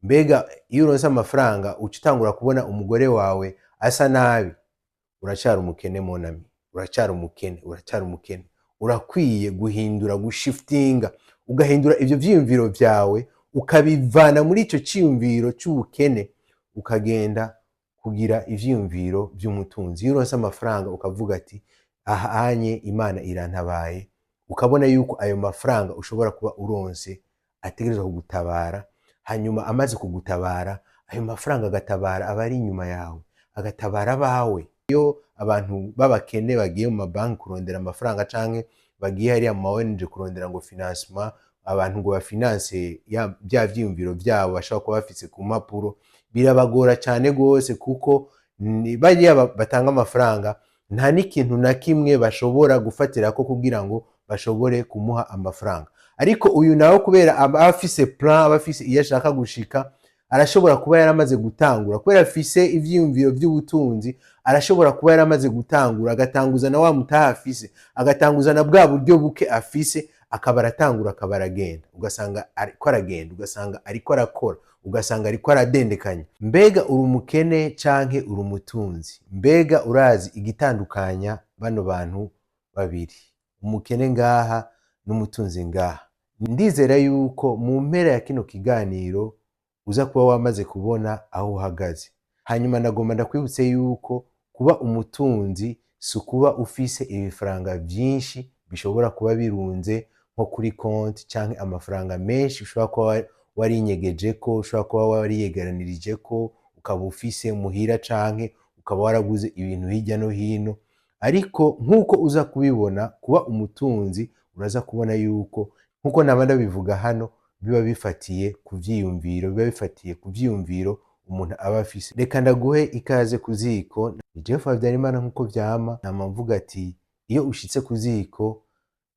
Mbega iyo uronse amafaranga uca utangura kubona umugore wawe asa nabi? Uracyari umukene, mon ami, uracyari umukene, uracyari umukene. Urakwiye guhindura, gushiftinga, ugahindura ivyo vyiyumviro vyawe, ukabivana muri ico ciyumviro c'ubukene, ukagenda kugira ivyiyumviro vy'umutunzi. Iyo uronse amafaranga ukavuga ati: "Aha anye Imana irantabaye", ukabona yuko ayo mafaranga ushobora kuba uronse ategerezwa kugutabara, hanyuma amaze kugutabara, ayo mafaranga agatabara abari inyuma yawe, agatabara abawe. Iyo abantu b'abakene bagiye mu mabanki kurondera amafaranga, canke bagiye hariya mu ma ONG kurondera ngo financement, abantu ngo bafinanse bya vyiyumviro vyabo bashobora kuba bafise ku mpapuro, birabagora cane gose, kuko bariya batanga amafaranga nta n'ikintu na kimwe bashobora gufatirako kugira ngo bashobore kumuha amafaranga. Ariko uyu nawe, kubera aba afise plan, aba afise iyo ashaka gushika, arashobora kuba yaramaze gutangura. Kubera afise ivyiyumviro vy'ubutunzi, arashobora kuba yaramaze gutangura, agatanguza na wa mutaha afise, agatanguza na bwa buryo buke afise, akaba aratangura, akaba aragenda, ugasanga ariko aragenda, ugasanga ariko arakora, ugasanga ariko aradendekanya. Mbega uri umukene canke uri umutunzi? Mbega urazi igitandukanya bano bantu babiri, umukene ngaha n'umutunzi ngaha? Ndizera yuko mu mpera ya kino kiganiro uza kuba wamaze kubona aho uhagaze. Hanyuma ndagomba ndakwibutse yuko kuba umutunzi si ukuba ufise ibifaranga vyinshi bishobora kuba birunze nko kuri konti, canke amafaranga menshi ushobora kuba warinyegejeko, ushobora kuba wariyegeranirijeko, ukaba ufise muhira, canke ukaba waraguze ibintu hirya no hino. Ariko nk'uko uza kubibona, kuba umutunzi, uraza kubona yuko nk'uko naba ndabivuga hano, biba bifatiye ku vyiyumviro, biba bifatiye ku vyiyumviro umuntu aba afise. Reka ndaguhe ikaze ku ziko. Ni Jeff Habyarimana. Nk'uko vyama, nama mvuga ati: iyo ushitse ku ziko,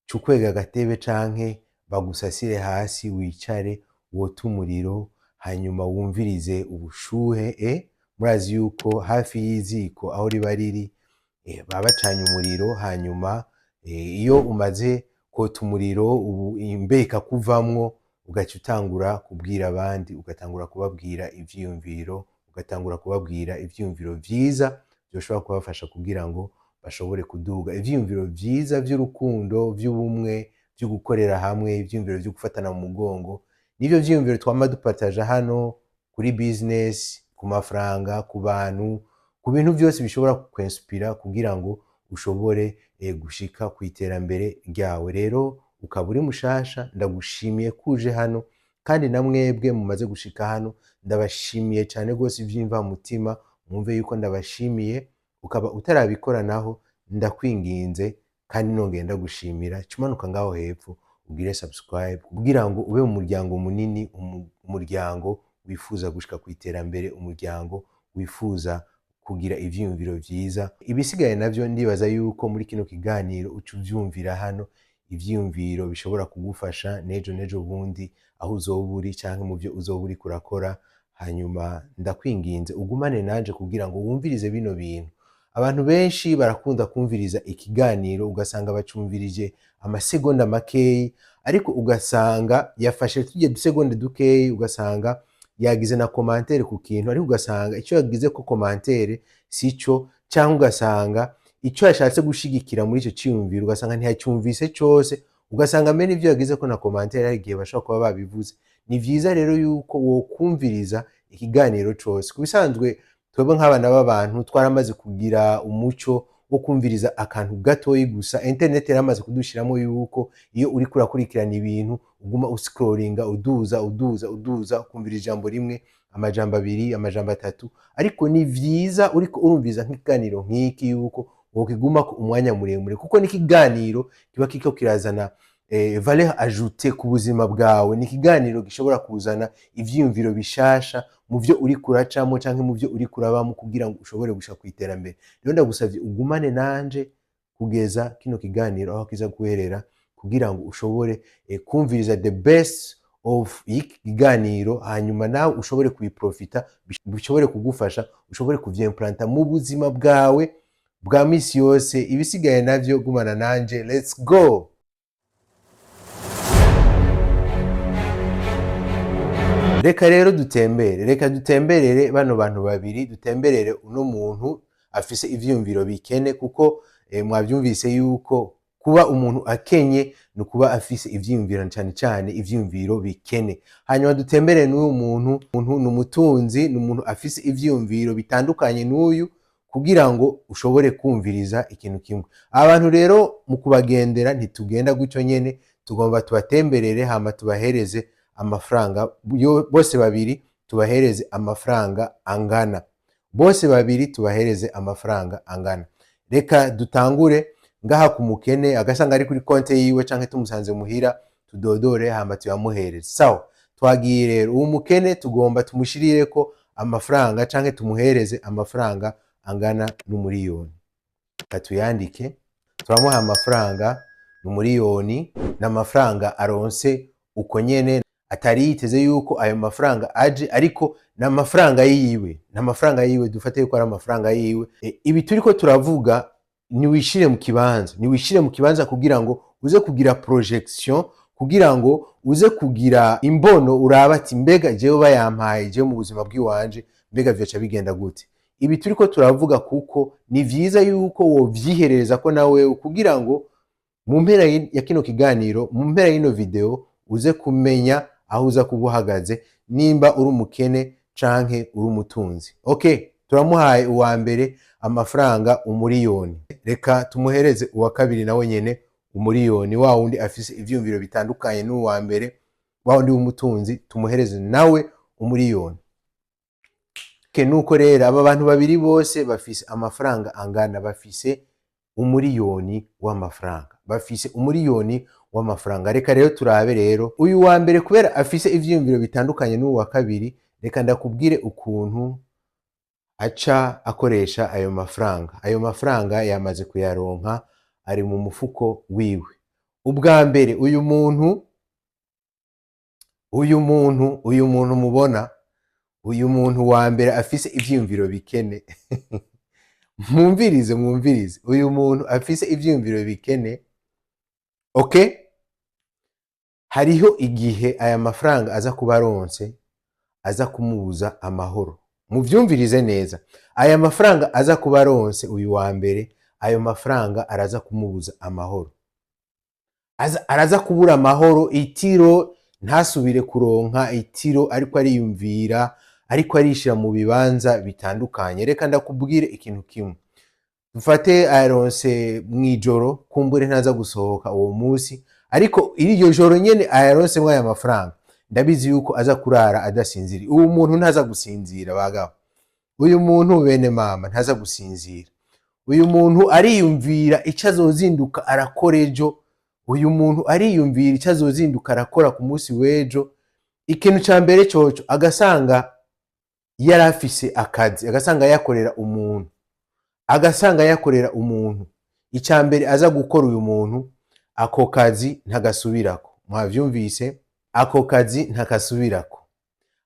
ca ukwega agatebe canke bagusasire hasi, wicare, wote umuriro, hanyuma wumvirize ubushuhe. Murazi yuko hafi y'iziko aho riba riri, baba bacanye umuriro. Hanyuma iyo umaze kota umuriro, ubu imbeho ikakuvamwo, ugaca utangura kubwira abandi, ugatangura kubabwira ivyiyumviro, ugatangura kubabwira ivyiyumviro vyiza vyoshobora kubafasha kugira ngo bashobore kuduga, ivyiyumviro vyiza vy'urukundo, vy'ubumwe, vyo gukorera hamwe, ivyiyumviro vyo gufatana mu mugongo. Nivyo vyiyumviro twama dupataja hano kuri business, ku mafaranga, ku bantu, ku bintu vyose bishobora kwinspira kugira ngo ushobore gushika ku iterambere ryawe. Rero ukaba uri mushasha, ndagushimiye kuje hano, kandi na mwebwe mumaze gushika hano, ndabashimiye cyane rwose ivy'imvamutima. Mwumve yuko ndabashimiye. Ukaba utarabikora naho, ndakwinginze kandi nongeye ndagushimira, ca umanuka ngaho hepfo ugire subscribe kugira ngo ube mu muryango munini, umuryango wifuza gushika ku iterambere, umuryango wifuza kugira ivyiyumviro vyiza. Ibisigaye navyo, ndibaza yuko muri kino kiganiro uca uvyumvira hano, ivyiyumviro bishobora kugufasha nejo nejo bundi aho uzoba uri canke mu vyo uzoba uriko urakora. Hanyuma ndakwinginze ugumane nanje kugira ngo wumvirize bino bintu. Abantu benshi barakunda kumviriza ikiganiro, ugasanga bacumvirije amasegonda makeyi, ariko ugasanga yafashe tujye dusegonde dukeyi, ugasanga yagize na commentaire ku kintu, ariko ugasanga icyo yagize ko commentaire sico, cyangwa ugasanga icyo yashatse gushigikira muri icyo cyiyumviro ugasanga ntiyacyumvise cyose, ugasanga mbere n'ibyo yagize ko na commentaire hari igihe bashobora kuba babivuze. Ni vyiza rero yuko wokumviriza ikiganiro cose. Ku bisanzwe, twebwe nk'abana b'abantu twaramaze kugira umuco wo kumviriza akantu gatoyi gusa. Internet yaramaze kudushiramo yuko iyo uriko urakurikirana ibintu, uguma uscrollinga, uduza, uduza, uduza, ukumvira ijambo rimwe, amajambo abiri, amajambo atatu. Ariko ni vyiza, uriko urumviriza nk'ikiganiro nk'iki, yuko wokigumako umwanya muremure, kuko n'ikiganiro kiba kiriko kirazana valeur ajoutée ku buzima bwawe. Ni ikiganiro gishobora kuzana ivyiyumviro bishasha mu vyo uriko uracamo canke mu vyo uriko urabamo, kugira ngo ushobore gushika ku iterambere. Rero ndagusavye ugumane nanje kugeza kino kiganiro aho kiza guherera, kugira ngo ushobore kumviriza the best of y'iki kiganiro, hanyuma nawe ushobore kubiprofita, bishobore kugufasha, ushobore kuvyimplanta mu buzima bwawe bwa misi yose. Ibisigaye navyo, gumana nanje, let's go. Reka rero dutembere, reka dutemberere bano bantu babiri, dutemberere uno muntu afise ivyiyumviro bikene, kuko mwavyumvise yuko kuba umuntu akenye ni ukuba afise ivyiyumviro, cane cane ivyiyumviro bikene. Hanyuma dutemberere n'uyu muntu ni umutunzi, ni umuntu afise ivyiyumviro bitandukanye n'uyu, kugira ngo ushobore kumviriza ikintu kimwe. Abantu rero mu kubagendera ntitugenda gutyo nyene, tugomba tubatemberere, hama tubahereze amafaranga bose babiri, tubahereze amafaranga angana, bose babiri tubahereze amafaranga angana. Reka dutangure ngaha ku mukene, agasanga ari kuri konte yiwe canke tumusanze muhira, tudodore hama tuyamuhereze. Sawa, twagiye rero. Uwo mukene tugomba tumushirireko amafaranga canke tumuhereze amafaranga angana n'umuriyoni. Reka tuyandike, turamuha amafaranga n'umuriyoni. N'amafaranga aronse uko nyene, atari yiteze yuko ayo mafaranga aje, ariko ni amafaranga yiwe, ni amafaranga yiwe, dufate yuko ari amafaranga yiwe. Ibi turiko turavuga, niwishire mu kibanza, niwishire mu kibanza kugira ngo uze kugira projection, kugira ngo uze kugira imbono, uraba ati: "Mbega jewe bayampaye, jewe mu buzima bw'iwanje mbega vyoca bigenda gute?" Ibi turiko turavuga, kuko ni vyiza yuko wovyiherereza ko nawe, kugira ngo mu mpera ya kino kiganiro, mu mpera y'ino video, uze kumenya aho uza kuba uhagaze, nimba uri umukene canke uri umutunzi. Okay, turamuhaye uwa mbere amafaranga umuriyoni. Reka tumuhereze uwa kabiri nawe nyene umuriyoni, wa wundi afise ivyiyumviro bitandukanye n'uwa mbere, wa wundi w'umutunzi, tumuhereze nawe umuriyoni. Okay, nuko rero aba bantu babiri bose bafise amafaranga angana, bafise umuriyoni w'amafaranga, bafise umuriyoni w'amafaranga. Reka rero turabe rero uyu wa mbere, kubera afise ivyiyumviro bitandukanye n'uwa kabiri, reka ndakubwire ukuntu aca akoresha ayo mafaranga. Ayo mafaranga yamaze kuyaronka, ari mu mufuko wiwe. Ubwa mbere, uyu muntu mubona, uyu muntu wa mbere afise ivyiyumviro bikene, mwumvirize, mwumvirize, uyu muntu afise ivyiyumviro bikene, okay, hariho igihe aya mafaranga aza kuba aronse aza kumubuza amahoro. Muvyumvirize neza, aya mafaranga aza kuba aronse uyu wa mbere, ayo mafaranga araza kumubuza amahoro. Araza kubura amahoro, itiro, ntasubire kuronka itiro, ariko ariyumvira, ariko arishira mu bibanza bitandukanye. Reka ndakubwire ikintu kimwe. Dufate ayaronse mw'ijoro, kumbure ntaza gusohoka uwo munsi, ariko iryo joro nyene ayaronsemwo aya mafaranga, ndabizi yuko aza kurara adasinzira. Uwo muntu ntaza gusinzira, bagabo. Uyu muntu, bene mama, ntaza gusinzira. Uyu muntu ariyumvira ico azozinduka arakora ejo. Uyu muntu ariyumvira ico azozinduka arakora ku munsi w'ejo. Ikintu ca mbere coco, agasanga yari afise akazi, agasanga yakorera umuntu, agasanga yakorera umuntu, ica mbere aza gukora uyu muntu, ako kazi ntagasubirako. Mwavyumvise? Ako kazi ntakasubirako,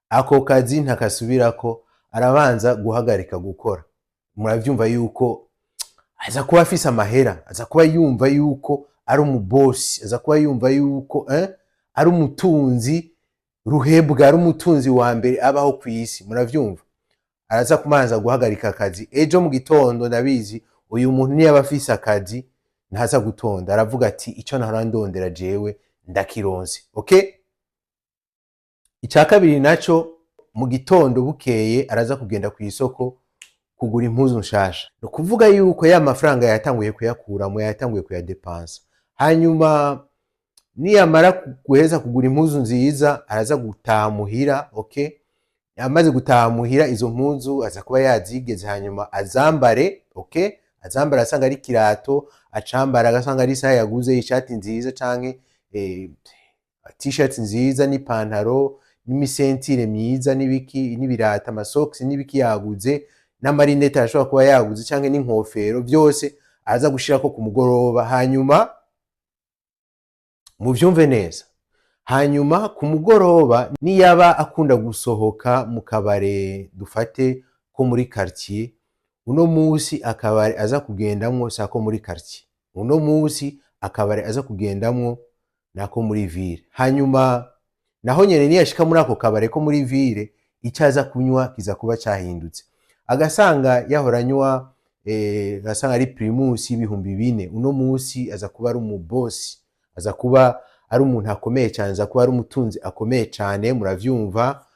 ako kazi ntakasubirako, arabanza guhagarika gukora. Muravyumva yuko aza kuba afise amahera, aza kuba yumva yuko ari umubosi, aza kuba yumva yuko ari umutunzi ruhebwa, ari umutunzi wa mbere abaho ku isi. Muravyumva, araza kumanza guhagarika akazi. Ejo mu gitondo, ndabizi, uyu muntu niyaba afise akazi ntaza gutonda, aravuga ati: "Ico nahora ndondera jewe ndakironse." Okay, icya kabiri naco, mu gitondo bukeye araza kugenda ku isoko kugura impuzu nshasha. Ni ukuvuga yuko ya mafaranga yatanguye kuyakuramo, yatanguye kuyadepansa. Hanyuma niyamara guheza kugura impuzu nziza, araza gutaha muhira. Okay, amaze gutaha muhira, izo mpuzu aza kuba yazigeze, hanyuma azambare. Okay, azambara, asanga ari kirato acambara, agasanga ari isaha yaguze, ishati nziza canke t-shirt nziza n'ipantaro n'imisentire myiza n'ibiki n'ibirata, amasokisi n'ibiki yaguze, n'amarinete arashobora kuba yaguze, canke n'inkofero, byose aza gushirako ku mugoroba. Hanyuma muvyumve neza, hanyuma ku mugoroba niyaba akunda gusohoka mu kabare, dufate ko muri quartier, uno musi akabare aza kugendamwo sako muri quartier, uno musi akabare aza kugendamwo nako muri ville. Hanyuma Naho nyene niyashika muri ako kabare ko muri ville, icyo aza kunywa kiza kuba cyahindutse. Agasanga yahora anywa agasanga ari Primus y'4,000, uno munsi aza kuba ari umubosi, aza kuba ari umuntu akomeye cyane, aza kuba ari umutunzi akomeye cyane. Muravyumva,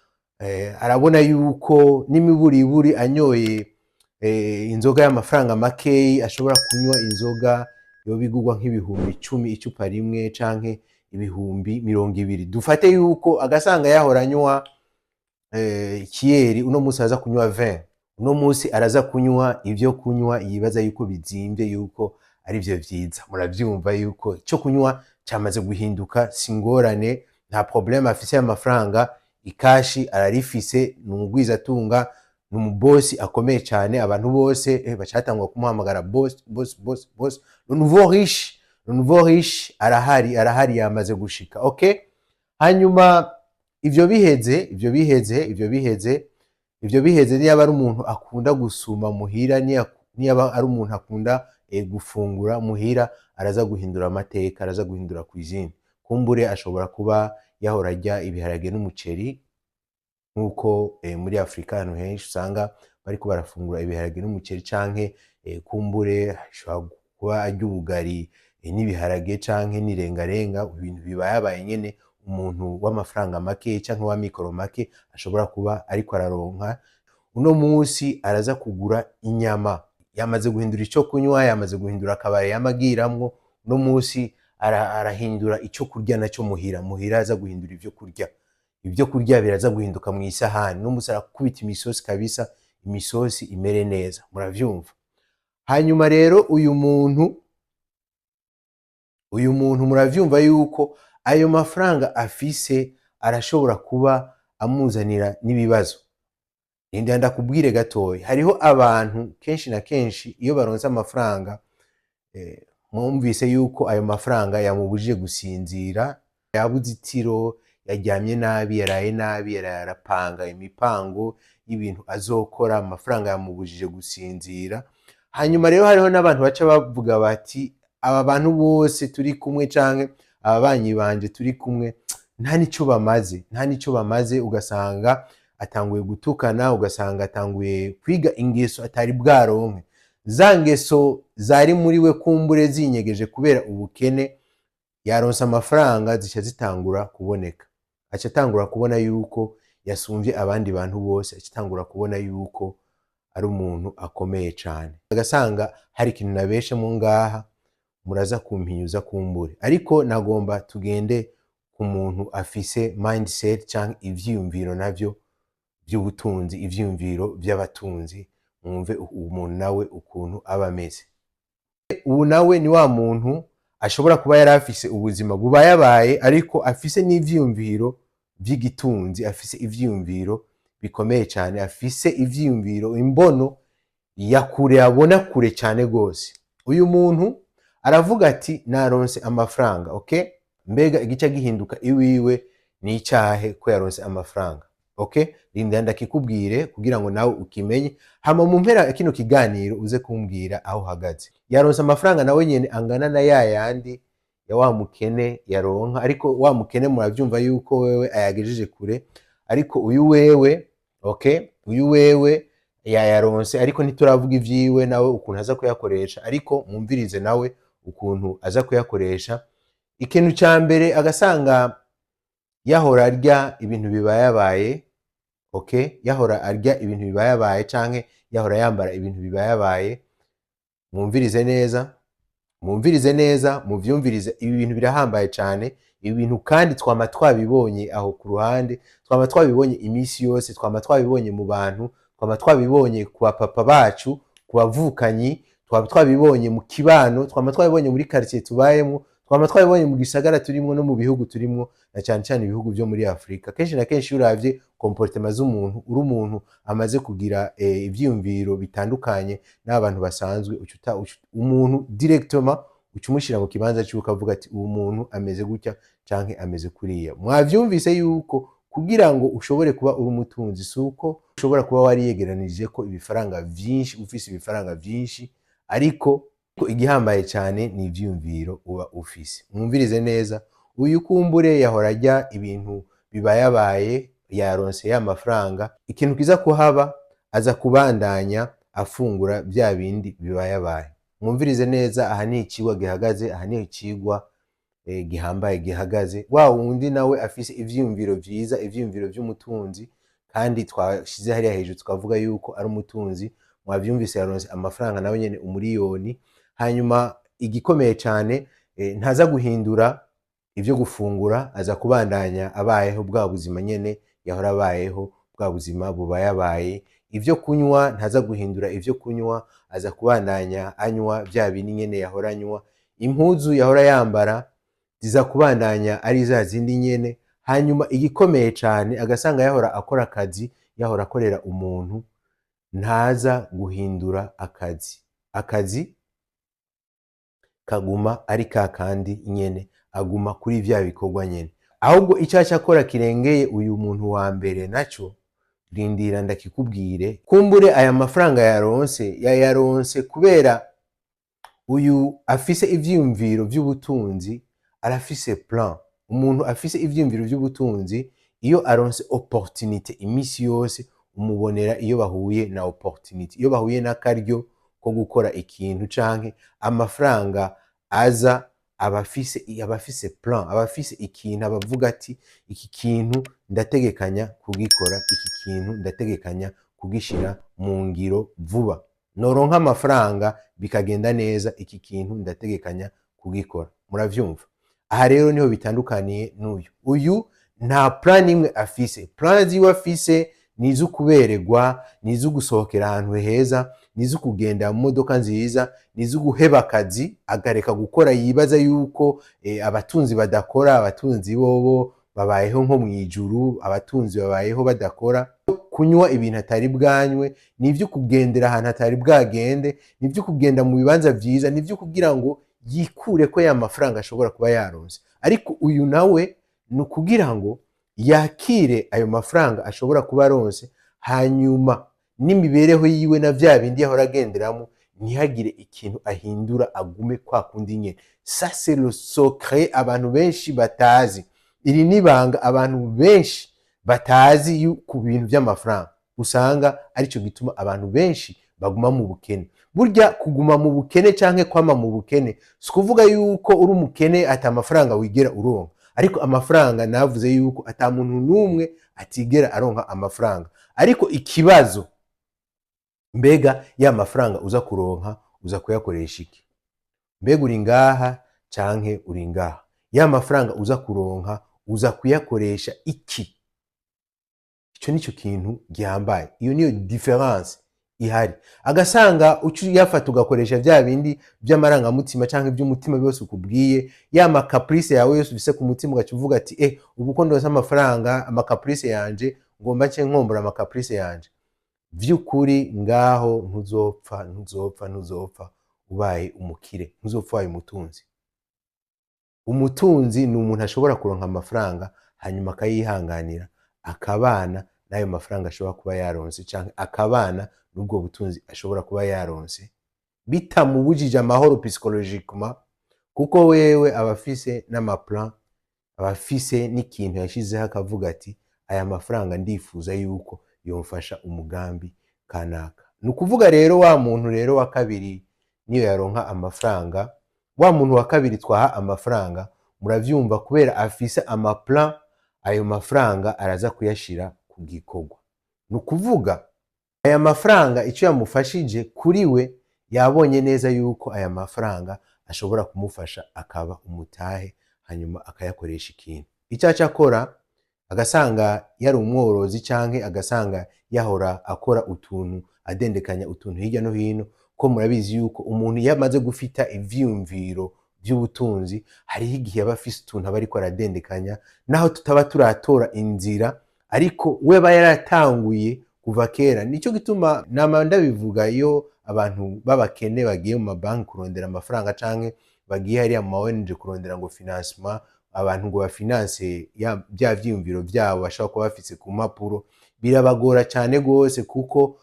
arabona yuko n'imiburiburi anyoye inzoga y'amafaranga makeyi, ashobora kunywa inzoga yoba igurwa nk'10,000 icupa rimwe canke 20,000. Dufate yuko agasanga yahora anywa ikiyeri, uno munsi araza kunywa 20. Uno munsi araza kunywa ivyo kunywa yibaza yuko bizimvye, yuko ari vyo vyiza. Muravyumva yuko ico kunywa camaze guhinduka. Si ingorane, nta problème afise y'amafaranga, ikashi ararifise, ni umugwizatunga, ni umubosi akomeye cyane. Abantu bose bacatangwa kumuhamagara boss, boss, boss, boss. Le nouveau riche, le nouveau riche arahari, arahari, yamaze gushika. Okay, hanyuma ivyo biheze, niyaba ari umuntu akunda gusuma muhira, niyaba ari umuntu akunda gufungura muhira, araza guhindura amateka, araza guhindura cuisine. Kumbure ashobora kuba yahora arya ibiharage n'umuceri, nk'uko muri Afurika ahantu henshi usanga bariko barafungura ibiharage n'umuceri, canke kumbure ashobora kuba arya ubugari n'ibiharage canke n'irengarenga, ibintu bibayabaye nyene umuntu w'amafaranga make canke w'amikoro make ashobora kuba ariko araronka. Uno munsi araza kugura inyama. Yamaze guhindura ico kunywa, yamaze guhindura akabare yamagiramwo, uno munsi arahindura ico kurya naco muhira. Muhira aza guhindura ivyo kurya, ibyo kurya biraza guhinduka mu isahani. Uno munsi arakubita imisosi kabisa, imisosi imere neza. Muravyumva. Hanyuma rero uyu muntu muravyumva yuko ayo mafaranga afise arashobora kuba amuzanira n'ibibazo. Ninda ndakubwire gatoya, hariho abantu kenshi na kenshi iyo baronse amafaranga, mwumvise yuko ayo mafaranga yamubujije gusinzira, yabuze itiro, yaryamye nabi, yaraye nabi, yaraye arapanga imipango y'ibintu azokora, amafaranga yamubujije gusinzira. Hanyuma rero hariho n'abantu baca bavuga bati: "Aba bantu bose turi kumwe canke ababanyi banje turi kumwe nta nico bamaze, nta nico bamaze." Ugasanga atanguye gutukana, ugasanga atanguye kwiga ingeso atari bwaronke. Za ngeso zari muri we kumbure zinyegeje kubera ubukene, yaronse amafaranga zica zitangura kuboneka. Aca atangura kubona yuko yasumvye abandi bantu bose, aca atangura kubona yuko ari umuntu akomeye cane. Agasanga hari ikintu nabeshemo ngaha, muraza kumpinyuza kumbure, ariko nagomba tugende ku muntu afise mindset canke ivyiyumviro navyo vy'ubutunzi, ivyiyumviro vy'abatunzi. Mwumve umuntu nawe ukuntu aba ameze. Ubu nawe ni wa muntu ashobora kuba yari afise ubuzima bubayabaye, ariko afise n'ivyiyumviro vy'igitunzi, afise ivyiyumviro bikomeye cyane, afise ivyiyumviro, imbono ya kure, abona kure cyane rwose. Uyu muntu aravuga ati: "Naronse amafaranga." Okay, mbega igice gihinduka iwiwe ni icyahe ko yaronse amafaranga? Okay, rinda ndakikubwire kugira ngo nawe ukimenye, hama mu mpera ya kino kiganiro uze kumbwira aho uhagaze. Yaronse amafaranga nawe nyene angana na ya yandi ya wa mukene yaronka, ariko wa mukene muravyumva yuko wewe ayagejeje kure. Ariko uyu wewe, okay, uyu wewe yayaronse, ariko ntituravuga ivyiwe nawe ukuntu aza kuyakoresha. Ariko mwumvirize nawe ukuntu aza kuyakoresha. Ikintu ca mbere, agasanga yahora arya ibintu bibayabaye, okay, yahora arya ibintu bibayabaye canke yahora yambara ibintu bibayabaye. Mwumvirize neza, mwumvirize neza, muvyumvirize. Ibi bintu birahambaye cane. Ibi bintu kandi twama twabibonye aho ku ruhande, twama twabibonye iminsi yose, twama twabibonye mu bantu, twama twabibonye ku bapapa bacu, ku bavukanyi, twama twabibonye mu kibano, twama twabibonye muri quartier tubayemo, twama twabibonye mu gisagara turimwo no mu bihugu turimwo, na cyane cyane ibihugu byo muri Afurika. Kenshi na kenshi iyo uravye comportement z'umuntu, uri umuntu amaze kugira ivyiyumviro bitandukanye n'abantu basanzwe, umuntu directement uca umushira mu kibanza ciwe, ukavuga ati: "Uwo muntu ameze gutya canke ameze kuriya." Mwavyumvise yuko kugira ngo ushobore kuba uri umutunzi, si uko ushobora kuba wariyegeranije ko ibifaranga vyinshi, ufise ibifaranga vyinshi, ariko igihambaye cyane ni ivyiyumviro uba ufise. Mwumvirize neza, uyu kumbure yahora arya ibintu Bibayabaye, yaronse ya mafaranga. Ikintu kiza kuhaba, aza kubandanya afungura bya bindi bibayabaye. Mwumvirize neza, aha ni icigwa gihagaze, aha ni icigwa gihambaye gihagaze. Wa wundi nawe afise ivyiyumviro vyiza, ivyiyumviro vy'umutunzi, kandi twashize hariya hejuru tukavuga yuko ari umutunzi. Mwavyumvise, yaronse amafaranga nawe nyene 1 miliyoni. Hanyuma igikomeye cane, ntaza guhindura ivyo gufungura, aza kubandanya abayeho bwa buzima nyene yahora abayeho, bwa buzima bubayabaye. Ivyo kunywa, ntaza guhindura ivyo kunywa, aza kubandanya anywa vya bindi nyene yahora anywa. Impuzu yahora yambara ziza kubandanya ari za zindi nyene. Hanyuma igikomeye cane, agasanga yahora akora akazi, yahora akorera umuntu, ntaza guhindura akazi. Akazi kaguma ari ka kandi nyene, aguma kuri vya bikorwa nyene. Ahubwo icyo aca akora kirengeye uyu muntu wa mbere naco, rindira ndakikubwire. Kumbure aya mafaranga yaronse, yayaronse kubera uyu afise ivyiyumviro vy'ubutunzi, arafise plan. Umuntu afise ivyiyumviro vy'ubutunzi, iyo aronse opportunité, imisi yose umubonera iyo bahuye na opportunité, iyo bahuye n'akaryo ko gukora ikintu canke amafaranga aza, aba afise plan, aba afise ikintu, abavuga ati: "Iki kintu ndategekanya kugikora, iki kintu ndategekanya kugishira mu ngiro vuba. Noronka amafaranga bikagenda neza, iki kintu ndategekanya kugikora." Muravyumva, aha rero niho bitandukaniye n'uyu. Uyu nta plan imwe afise. Plan ziwe afise ni iz'ukubererwa, ni iz'ugusohokera ahantu heza, ni iz'ukugenda mu modoka nziza, ni iz'uguheba akazi agareka gukora. Yibaza yuko abatunzi badakora, abatunzi bobo babayeho nko mw'ijuru, abatunzi babayeho badakora. Kunywa ibintu atari bwanywe, ni ivyo kugendera ahantu atari bwagende, ni ivyo kugenda mu bibanza vyiza, ni ivyo kugira ngo yikure ko ya mafaranga ashobora kuba yaronse. Ariko uyu nawe ni ukugira ngo yakire ayo mafaranga ashobora kuba aronse, hanyuma n'imibereho yiwe na vya bindi yahora agenderamo ntihagire ikintu ahindura, agume kwa kundi nyene. Ça, c'est le secret abantu benshi batazi. Iri n'ibanga abantu benshi batazi ku bintu vy'amafaranga. Usanga arico gituma abantu benshi baguma mu bukene. Burya kuguma mu bukene canke kwama mu bukene, si ukuvuga yuko uri umukene ata amafaranga wigera uronka. Ariko amafaranga, navuze yuko ata muntu n'umwe atigera aronka amafaranga. Ariko ikibazo, mbega ya mafaranga uza kuronka, uza kuyakoresha iki? Mbega uri ngaha canke uri ngaha? Ya mafaranga uza kuronka, uza kuyakoresha iki? Ico nico kintu gihambaye. Iyo niyo différence ihari. Agasanga uca uyafata ugakoresha vya bindi vy'amarangamutima canke ivy'umutima byose ukubwiye, ya ma caprices yawe yose ufise ku mutima, ugaca uvuga ati: "Ubu ko ndonse amafaranga, ama caprices yanje ngomba nce nkombora ama caprices yanje." Vy'ukuri ngaho ntuzopfa, ntuzopfa, ntuzopfa ubaye umukire, ntuzopfa ubaye umutunzi. Umutunzi ni umuntu ashobora kuronka amafaranga, hanyuma akayihanganira, akabana n'ayo mafaranga ashobora kuba yaronse, canke akabana n'ubwo butunzi ashobora kuba yaronse, bitamubujije amahoro psychologiquement, kuko wewe aba afise n'ama plan, aba afise n'ikintu yashizeho, akavuga ati: "Aya mafaranga ndifuza yuko yomfasha umugambi kanaka." Ni ukuvuga rero, wa muntu rero wa kabiri niyo yaronka amafaranga, wa muntu wa kabiri twaha amafaranga, muravyumva, kubera afise ama plan, ayo mafaranga araza kuyashira ku gikorwa. Ni ukuvuga aya mafaranga icyo yamufashije kuri we, yabonye neza yuko aya mafaranga ashobora kumufasha akaba umutahe, hanyuma akayakoresha ikintu. Icyo aca akora, agasanga yari umworozi canke agasanga yahora akora utuntu, adendekanya utuntu hirya no hino, ko murabizi yuko umuntu iyo amaze gufita ivyiyumviro by'ubutunzi, hariho igihe aba afise utuntu aba ariko aradendekanya, naho tutaba turatora inzira, ariko we aba yaratanguye kuva kera. Nico gituma nama ndabivuga, iyo abantu b'abakene bagiye mu mabanki kurondera amafaranga, canke bagiye hariya mu ma ONG kurondera ngo financement, abantu ngo bafinanse bya vyiyumviro vyabo bashobora kuba bafise ku mpapuro, birabagora cane gose, kuko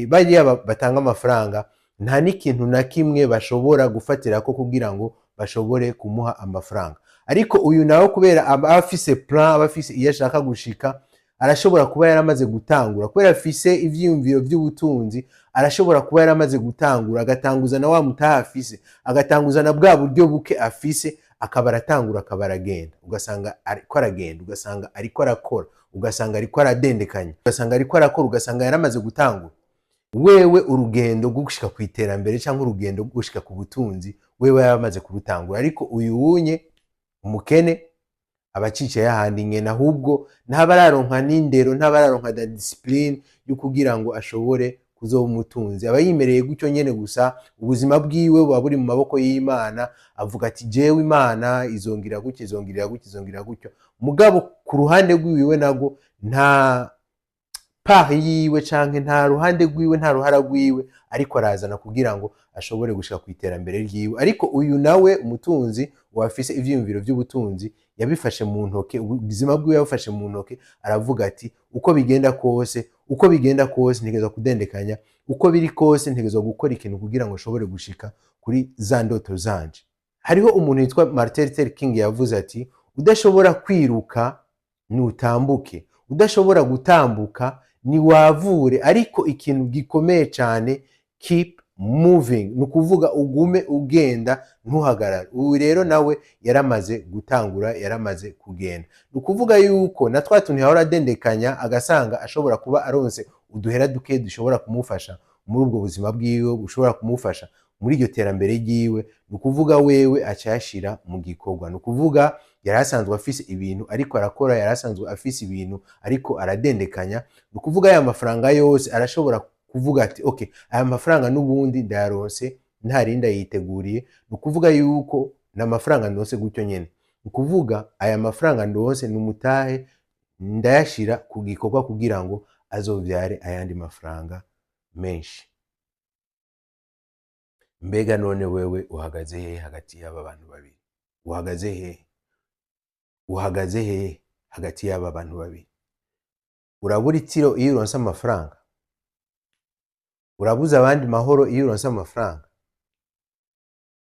bariya batanga amafaranga nta n'ikintu na kimwe bashobora gufatirako kugira ngo bashobore kumuha amafaranga. Ariko uyu nawe, kubera aba afise plan, aba afise iyo ashaka gushika, arashobora kuba yaramaze gutangura. Kubera afise ivyiyumviro vy'ubutunzi, arashobora kuba yaramaze gutangura, agatanguza na wa mutahe afise, agatanguza na bwa buryo buke afise, akaba aratangura, akaba aragenda, ugasanga ariko aragenda, ugasanga ariko arakora, ugasanga ariko aradendekanya, ugasanga ariko arakora, ugasanga yaramaze gutangura. Wewe urugendo rwo gushika ku iterambere cyangwa urugendo rwo gushika ku butunzi, wewe yaramaze kurutangura. Ariko uyu wunye umukene aba acicaye ahandi nyene, ahubwo ntaba araronka n'indero, ntaba araronka na discipline yo kugira ngo ashobore kuzoba umutunzi. Aba yimereye gutyo nyene gusa, ubuzima bwiwe buba buri mu maboko y'Imana. Avuga ati: "Jewe Imana izongira gutya, izongirira gutya, izongirira gutyo." Mugabo ku ruhande rwiwe nago nta part yiwe canke nta ruhande rwiwe, nta ruhara rwiwe ariko arazana kugira ngo ashobore gushika ku iterambere ryiwe. Ariko uyu nawe umutunzi wafise ivyiyumviro vy'ubutunzi, yabifashe mu ntoke, ubuzima bwiwe yabufashe mu ntoke. Aravuga ati: "Uko bigenda kose, uko bigenda kose, ntegerezwa kudendekanya. Uko biri kose, ntegerezwa gukora ikintu kugira ngo nshobore gushika kuri za ndoto zanje." Hariho umuntu yitwa Martin Luther King yavuze ati: "Udashobora kwiruka nutambuke, udashobora gutambuka niwavure, ariko ikintu gikomeye cyane, keep moving." Ni ukuvuga ugume ugenda, ntuhagarare. Ubu rero nawe yaramaze gutangura, yaramaze kugenda. Ni ukuvuga yuko na twa tuntu yahora adendekanya, agasanga ashobora kuba aronse uduhera duke dushobora kumufasha muri ubwo buzima bwiwe, bushobora kumufasha muri iryo terambere ryiwe, ni ukuvuga wewe aca yashira mu gikorwa. Ni ukuvuga yari asanzwe afise ibintu ariko arakora, yari asanzwe afise ibintu ariko aradendekanya. Ni ukuvuga aya mafaranga yose arashobora kuvuga ati: "Okay, aya mafaranga n'ubundi ndayaronse ntarinda yiteguriye." Ni ukuvuga yuko ni amafaranga ndonse gutyo nyene, ni ukuvuga aya mafaranga ndonse ni umutahe, ndayashira ku gikorwa kugira ngo azovyare ayandi mafaranga menshi. Mbega none wewe uhagaze hehe hagati y'aba bantu babiri? Uhagaze hehe? Uhagaze hehe hagati y'aba bantu babiri? Urabura itiro iyo uronse amafaranga? Urabuza abandi mahoro iyo uronse amafaranga?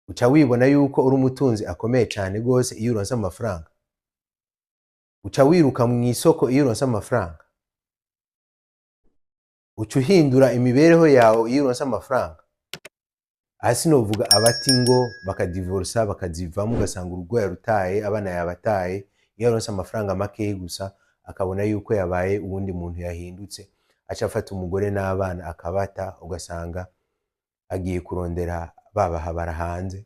Uca wibona yuko uri umutunzi akomeye cyane rwose iyo uronse amafaranga? Uca wiruka mu isoko iyo uronse amafaranga? Uca uhindura imibereho yawe iyo uronse amafaranga? Aha sinovuga abati ngo bakadivorsa, bakazivamo, ugasanga urugo yarutaye, abana yabataye. Iyo aronse amafaranga makeyi gusa, akabona yuko yabaye uwundi muntu, yahindutse, aca afata umugore n'abana akabata, ugasanga agiye kurondera babahabara hanze,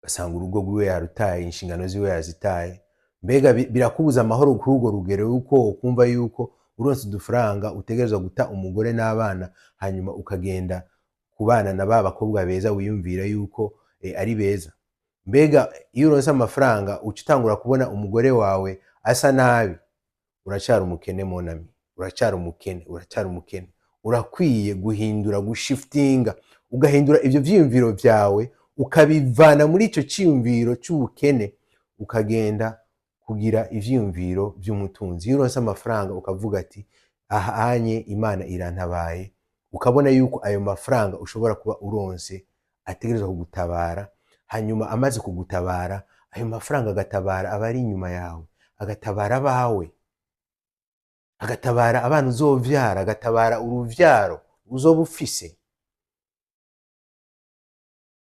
ugasanga urugo rwiwe yarutaye, inshingano ziwe yazitaye. Mbega birakubuza amahoro kuri urwo rugero yuko ukumva yuko uronse udufaranga utegerezwa guta umugore n'abana, hanyuma ukagenda kubana na ba bakobwa beza wiyumvira yuko ari beza? Mbega iyo uronse amafaranga uca utangura kubona umugore wawe asa nabi? Uracyari umukene, mon ami, uracyari umukene, uracyari umukene. Urakwiye guhindura, gushiftinga, ugahindura ivyo vyiyumviro vyawe, ukabivana muri ico ciyumviro c'ubukene, ukagenda kugira ivyiyumviro vy'umutunzi. Iyo uronse amafaranga ukavuga ati: "Aha anye Imana irantabaye," ukabona yuko ayo mafaranga ushobora kuba uronse ategerezwa kugutabara, hanyuma amaze kugutabara, ayo mafaranga agatabara abari inyuma yawe, agatabara abawe, agatabara abana uzovyara, agatabara uruvyaro uzoba ufise.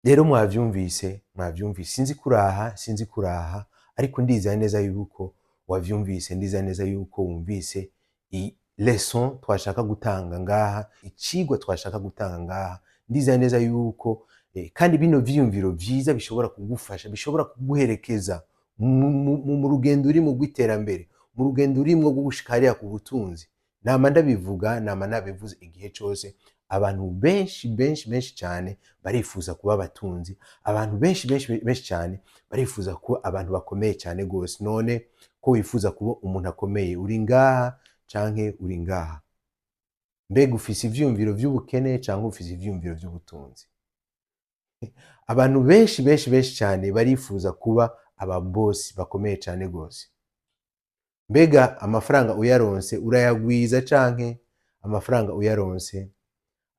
Rero mwavyumvise, mwavyumvise. Sinzi kuraha, sinzi kuraha, ariko ndizera neza yuko wavyumvise, ndizera neza yuko wumvise i leçon twashaka gutanga ngaha, icigwa twashaka gutanga ngaha. Ndizera neza yuko kandi bino vyiyumviro vyiza bishobora kugufasha, bishobora kuguherekeza mu rugendo urimo rw'iterambere, mu rugendo urimwo rwo gushika hariya ku butunzi. Nama ndabivuga, nama nabivuze igihe cose: abantu benshi benshi benshi cyane barifuza kuba abatunzi, abantu benshi benshi benshi cyane barifuza kuba abantu bakomeye cyane rwose. None ko wifuza kuba umuntu akomeye, uri ngaha canke uri ngaha? Mbega ufise ivyiyumviro vy'ubukene canke ufise ivyiyumviro vy'ubutunzi? Abantu benshi benshi benshi cyane barifuza kuba ababosi bakomeye cyane rwose. Mbega amafaranga uyaronse urayagwiza, canke amafaranga uyaronse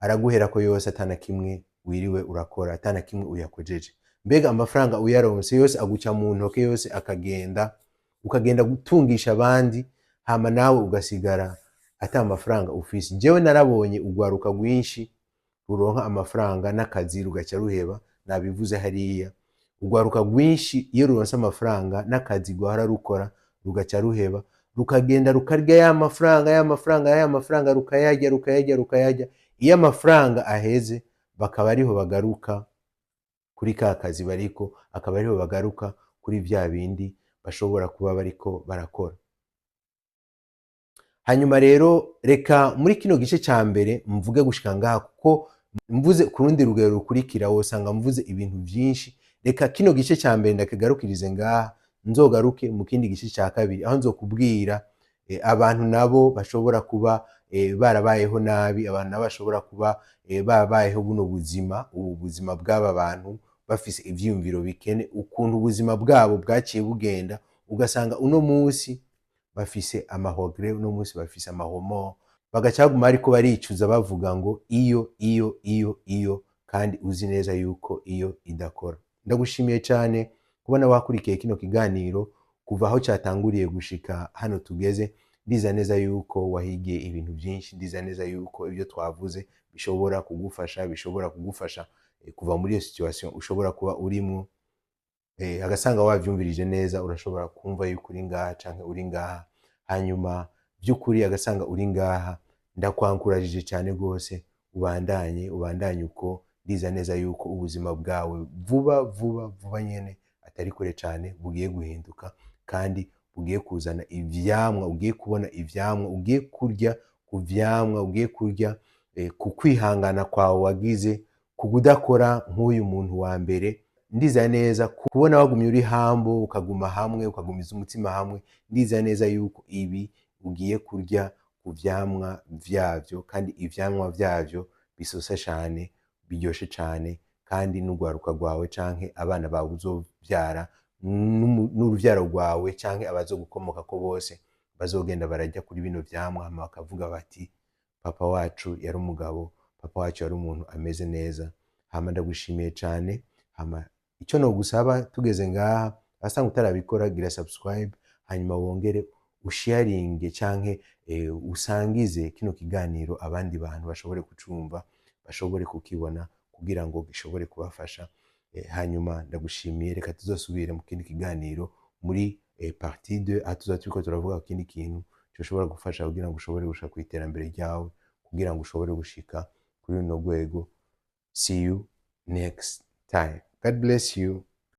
araguherako yose atana kimwe wiriwe urakora, atana kimwe uyakojeje? Mbega amafaranga uyaronse yose aguca mu ntoke, yose akagenda, ukagenda gutungisha abandi, hama nawe ugasigara ata mafaranga ufise? Jewe narabonye urwaruka rwinshi ruronka amafaranga n'akazi rugaca ruheba. Nabivuze hariya, urwaruka rwinshi iyo ruronse amafaranga n'akazi rwahora rukora rugaca ruheba, rukagenda rukarya ya mafaranga, ya mafaranga, ya mafaranga, rukayarya, rukayarya, rukayarya. Iyo amafaranga aheze, bakaba ariho bagaruka kuri ka kazi bariko, akaba ariho bagaruka kuri vya bindi bashobora kuba bariko barakora. Hanyuma rero, reka muri kino gice ca mbere mvuge gushika ngaha, kuko mvuze ku rundi rugero rukurikira wosanga mvuze ibintu vyinshi. Reka kino gice ca mbere ndakigarukirize ngaha, nzogaruke mu kindi gice ca kabiri aho nzokubwira abantu nabo bashobora kuba barabayeho nabi, abantu nabo bashobora kuba babayeho buno buzima, ubu buzima bw'aba bantu bafise ivyiyumviro bikene, ukuntu ubuzima bwabo bwaciye bugenda, ugasanga uno munsi bafise ama regrets, uno munsi bafise ama remords, bagaca baguma bariko baricuza, bavuga ngo iyo, iyo, iyo, iyo, kandi uzi neza yuko iyo idakora. Ndagushimiye cyane kubona wakurikiye kino kiganiro kuva aho cyatanguriye gushika hano tugeze. Ndiza neza yuko wahigiye ibintu byinshi. Ndiza neza yuko ibyo twavuze bishobora kugufasha, bishobora kugufasha kuva muri iyo situation ushobora kuba urimo. Agasanga wavyumvirije neza, urashobora kumva yuko uri ngaha canke uri ngaha. Hanyuma by'ukuri agasanga uri ngaha, ndakwankurajije cyane rwose, ubandanye, ubandanye uko. Ndiza neza yuko ubuzima bwawe vuba vuba vuba nyene, atari kure cyane, bugiye guhinduka kandi bugiye kuzana ivyamwa. Ugiye kubona ivyamwa, ugiye kurya ku vyamwa, ugiye kurya ku kwihangana kwawe wagize, ku kudakora nk'uyu muntu wa mbere. Ndiza neza kubona wagumye uri hambo, ukaguma hamwe, ukagumiza umutima hamwe. Ndiza neza yuko ibi ugiye kurya ku vyamwa vyavyo, kandi ivyamwa vyavyo bisosa cane, biryoshe cane, kandi n'urwaruka rwawe canke abana bawe uzovyara n'uruvyaro rwawe canke abazogukomokako bose bazogenda bararya kuri bino vyamwa, hama bakavuga bati: "Papa wacu yari umugabo, papa wacu yari umuntu ameze neza." Hama ndagushimiye cane. Hama icyo nogusaba tugeze ngaha, asanga utarabikora, gira subscribe, hanyuma wongere usharinge canke usangize kino kiganiro abandi bantu bashobore kucumva, bashobore kukibona, kugira ngo gishobore kubafasha. Hanyuma ndagushimiye. Reka tuzosubire mu kindi kiganiro muri partie 2, aho tuzoba turiko turavuga ku kindi kintu gishobora gufasha kugira ngo ushobore gushika ku iterambere ryawe, kugira ngo ushobore gushika kuri runo rwego. See you next time. God bless you.